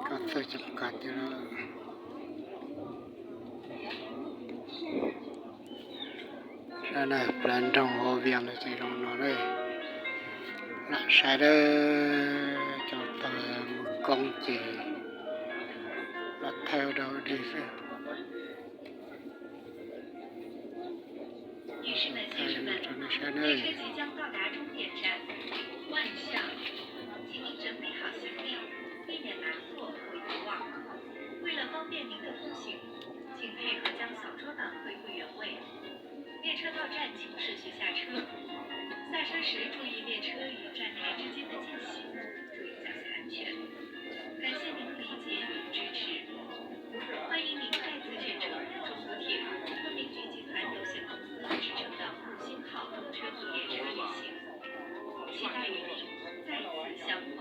ກໍຖືຈຳກັດຢູ່ເນາະ. ແລ້ວນະ ແປນທ່ອງຫົວວຽງ ໃນໃຈລອງນອນເລີຍ ລະຊາເດີ ເຈົ້າຕາ ເມືອງກອງເຈ ລະແຖວດອກດີເຊີ. 女士们、先生们，列车即将到达终点站万象，请您整理好行李，避免拿错和遗忘。为了方便您的通行，请配合将小桌板恢复原位。列车到站请秩序下车，下车时注意列车与站台之间的间隙，注意驾驶安全。感谢您的理解与支持。 欢迎您再次选乘中国铁路昆明局集团有限公司直升岛五星号动车组列车一行，期待与您再次相会。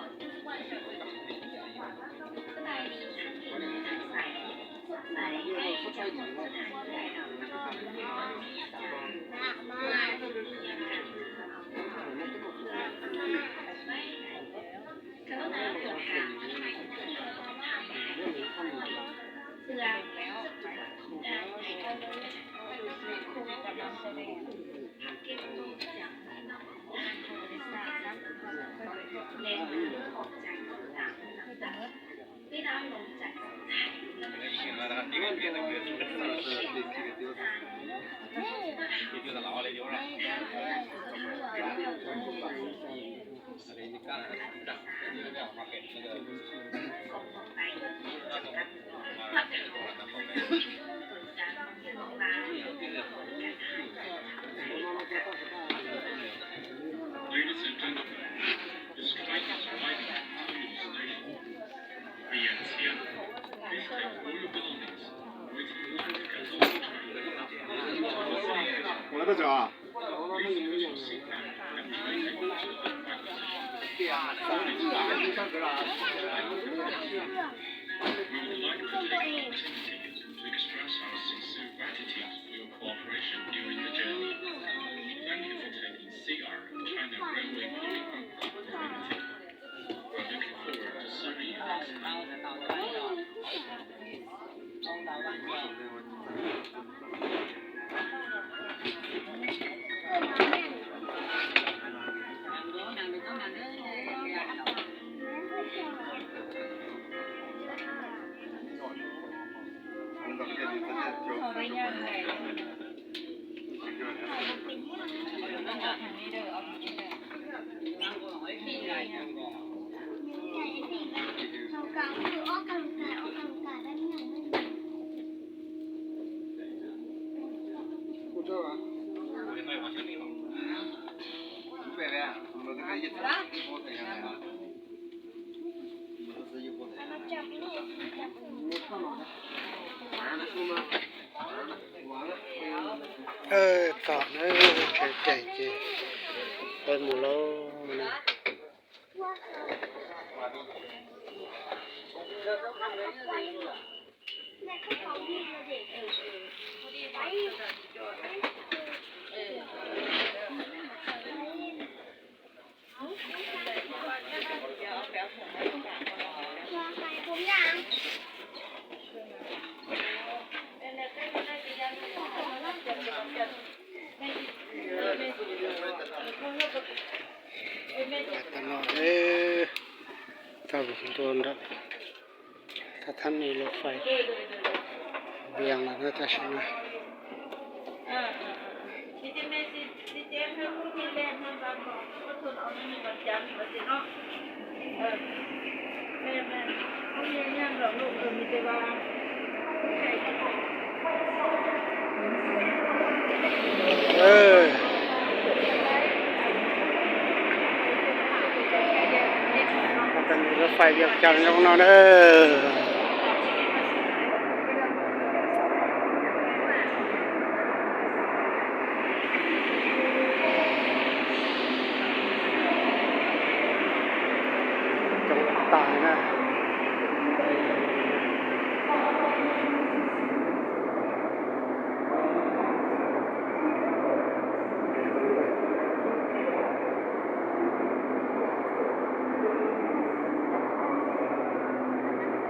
ເອີ ຕອນເອີ ເຈົ້າໃຈເຈ ໄປໝູ່ໂລນະ. ຕະຫຼອດເດີ ເຈົ້າໂດນດອກ. ສະຖານີລົດໄຟວຽງລະນະ ຕາຊະນະ. ເອີ ສະຖານີລົດໄຟວຽງຈັນ ລົງເນາະເດີ. ຕ້ອງຕາຍນະ.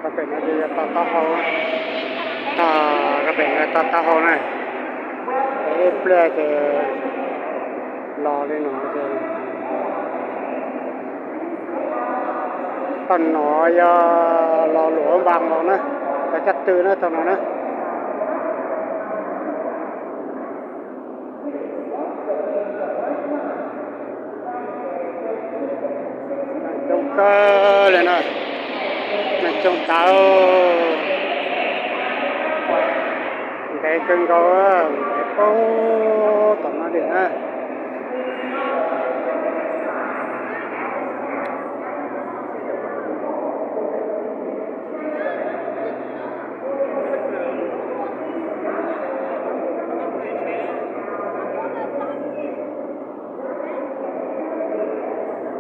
Các bạn ơi, ta, ta, ta hầu, ta, các bạn ơi, ta, ta hầu này. Ê, ple, tê, lo lên nó, tê. Tần nó, ya, lo lũa vàng vào nữa. Ta chắc tư nữa, tần nó nữa. ຈົງເກີເລີຍເນາະ ມັນຈົງເກີ ແດງເກີງເຂົາ ໂອ້ ຕອນນັ້ນເດນະ.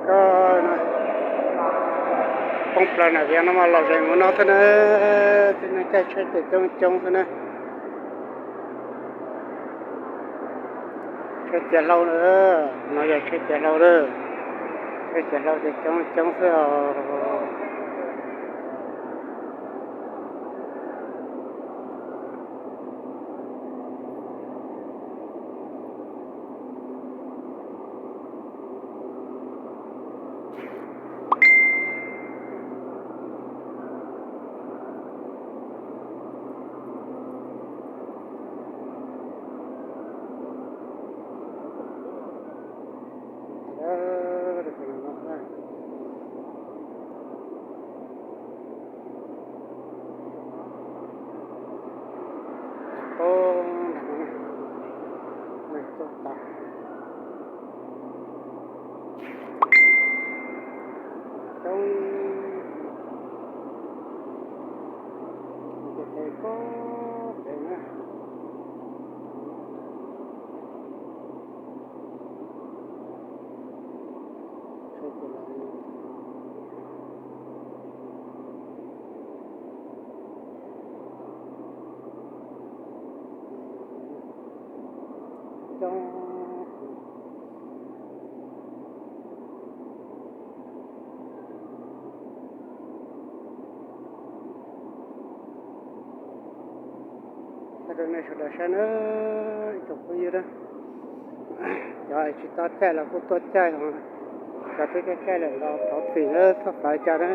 ກໍນະ ປ່ອງປານອາວຽງນຳມາເລົ່າເລື່ອງໝູ່ເນາະ ເທື່ອນະ ເຈົ້າໜ້າທີ່ຊ່ວຍເຈົ້າຈົ່ງໆ ເທື່ອນະ. ຊ່ວຍເຈຍເລົ່າເດີ ເນາະ ຢ່າຊ່ວຍເຈຍເລົ່າເດີ ຊ່ວຍເຈຍເລົ່າເດີ ຈົ່ງ ຈົ່ງເທື່ອ. ໂອ້ ໜັກນະ ໜັກຕົກຕາ ຕ້ອງ ເກັບໄປກໍໄດ້ນະ. ກະໂດນໃນໂຊດາຊັນເອີຍ ຕົກໄປຢູ່ເດີ. ເຈົ້າຊິຕໍ່ໃຈລະ ຜູ້ຕົວໃຈຂອງ ເຈົ້າທີ່ຕົວໃຈລະ ລາວເຖົ້າຕີນເອີຍ ສະບາຍໃຈເດີ.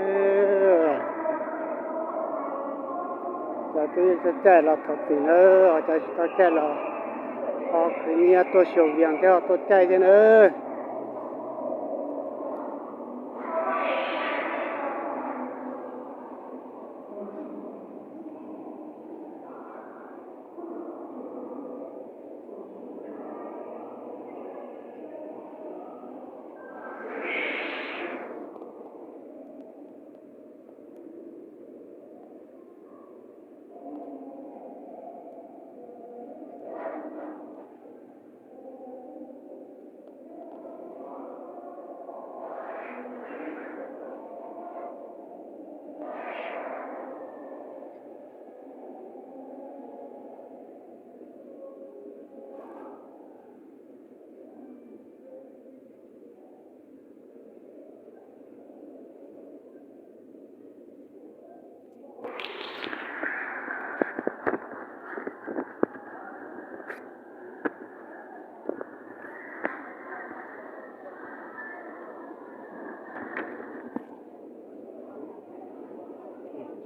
ເຈົ້າທີ່ຕົວໃຈລະ ເຖົ້າຕີນເອີຍ ເຈົ້າຊິຕໍ່ໃຈລະ ເພາະຄືເມຍຕົວສຽວວຽງ ແຕ່ວ່າຕົວໃຈເດີ.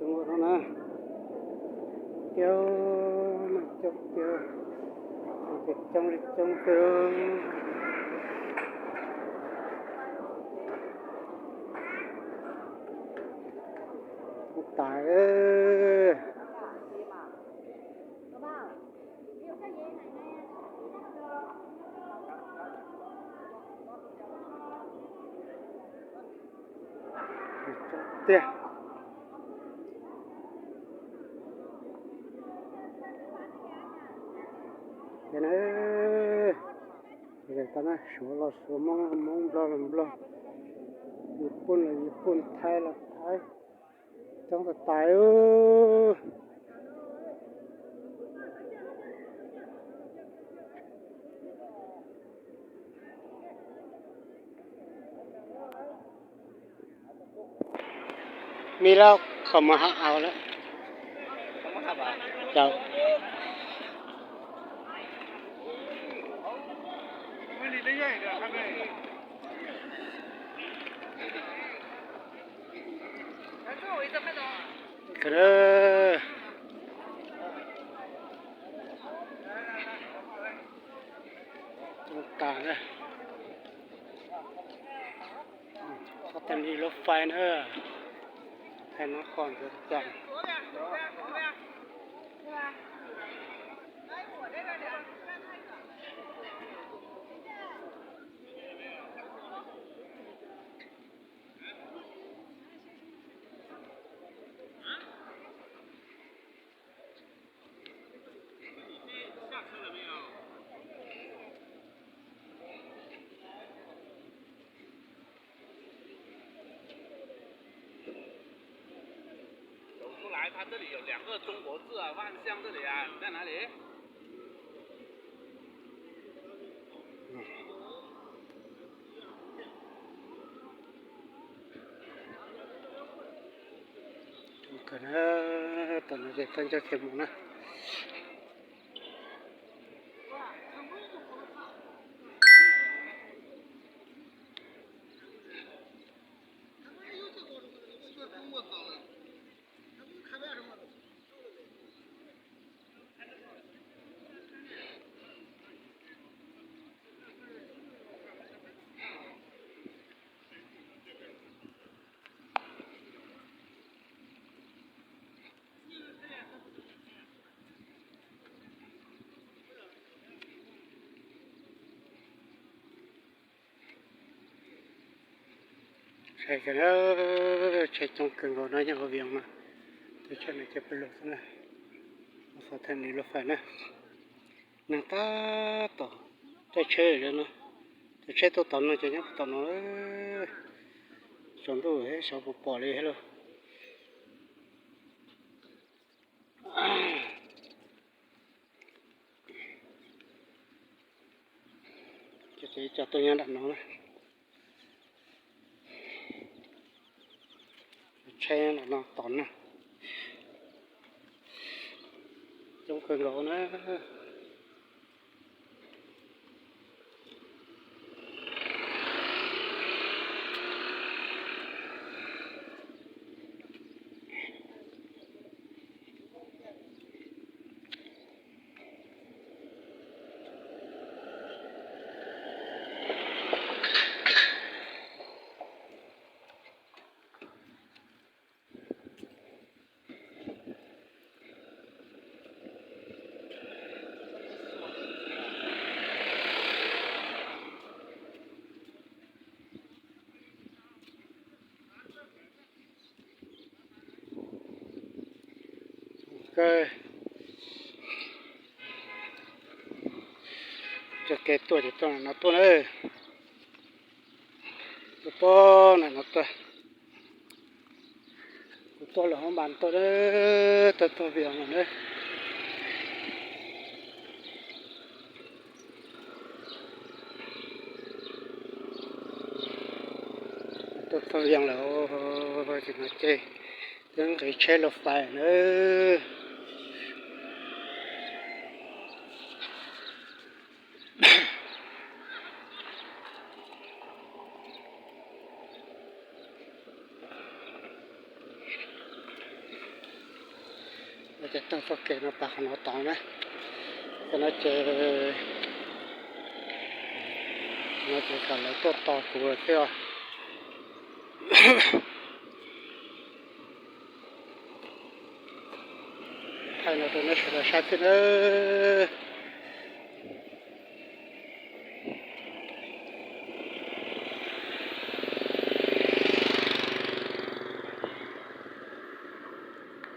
ຈົງເອົານະ ຈຽວ ມາຈົກຈຽວ ຈະຈົງ ຈະຈົງເຕີ ຕາຍເອີຍ. ເຕະ ເຫັນເອີຍ ເຫັນຕານະ ສວນລະສວນ ມອງ ມອງບລອ ບລອ ຍີ່ປຸ່ນລະຍີ່ປຸ່ນ ໄທລະໄທ. ຈ້ອງກະຕ່າຍເອີຍ ມີແລ້ວ. ເຂົ້າມາຫາເອົາແລ້ວ ເຈົ້າ. ກະເດີ ຕົງກາງເດີ ສະຖານີລົດໄຟເດີ ແຂວງນະຄອນຫຼວງວຽງຈັນ. 走出来，它这里有两个中国字啊，万象这里啊，你在哪里？ ກະນະ ຕອນນີ້ເພິ່ນຈະເກັບໝົດນະ. ໃສ່ກັນເດີ ໃສ່ຈົ່ງເກີງເອົາເນາະ ຍັງເອົາວຽງມາ ໂຕເຊີນຈະເປັນລົດນະ ສະຖານີລົດໄຟນະ ນັ່ງຕາຕໍ່ ແຕ່ເຊີເດີເນາະ ແຕ່ເຊີໂຕຕອນນັ້ນຈະຍັງບໍ່ຕອນເນາະ ເອີ ສອນດູເຮ ສປປ ເລີຍເຮໂລ. ຈະໄປຈອດຕົວຢ່າງດັກໜອງນະ ແຊ່ໜອງນອກຕອນນະ ຈົ່ງເຄີງເອົານະ. ກະ ຈະແກ້ຕົວຈະຕ້ອງນະ ໂຕເອີຍ ໂຕນະ ໂຕ ໂຕລະຫ້ອງບ້ານໂຕເດີ ໂຕ ໂຕວຽງເດີ. ຕົກເຂົ້າວຽງແລ້ວ ໂອ້ຍ ຊິມາເຈ້ ເຖິງໄດ້ໃຊ້ລົດໄຟເດີ. ວ່າຈະຕັ້ງເຂົ້າແກງມາປາກຂະໜອດຕອງນະ ຂະໜອດເຈີ ຂະໜອດເຈີກັນແລ້ວຕົວຕໍ່ກູເທື່ອ ໃຫ້ນະ ຕົວນີ້ສະດວກໃຊ້ຂຶ້ນເອີ.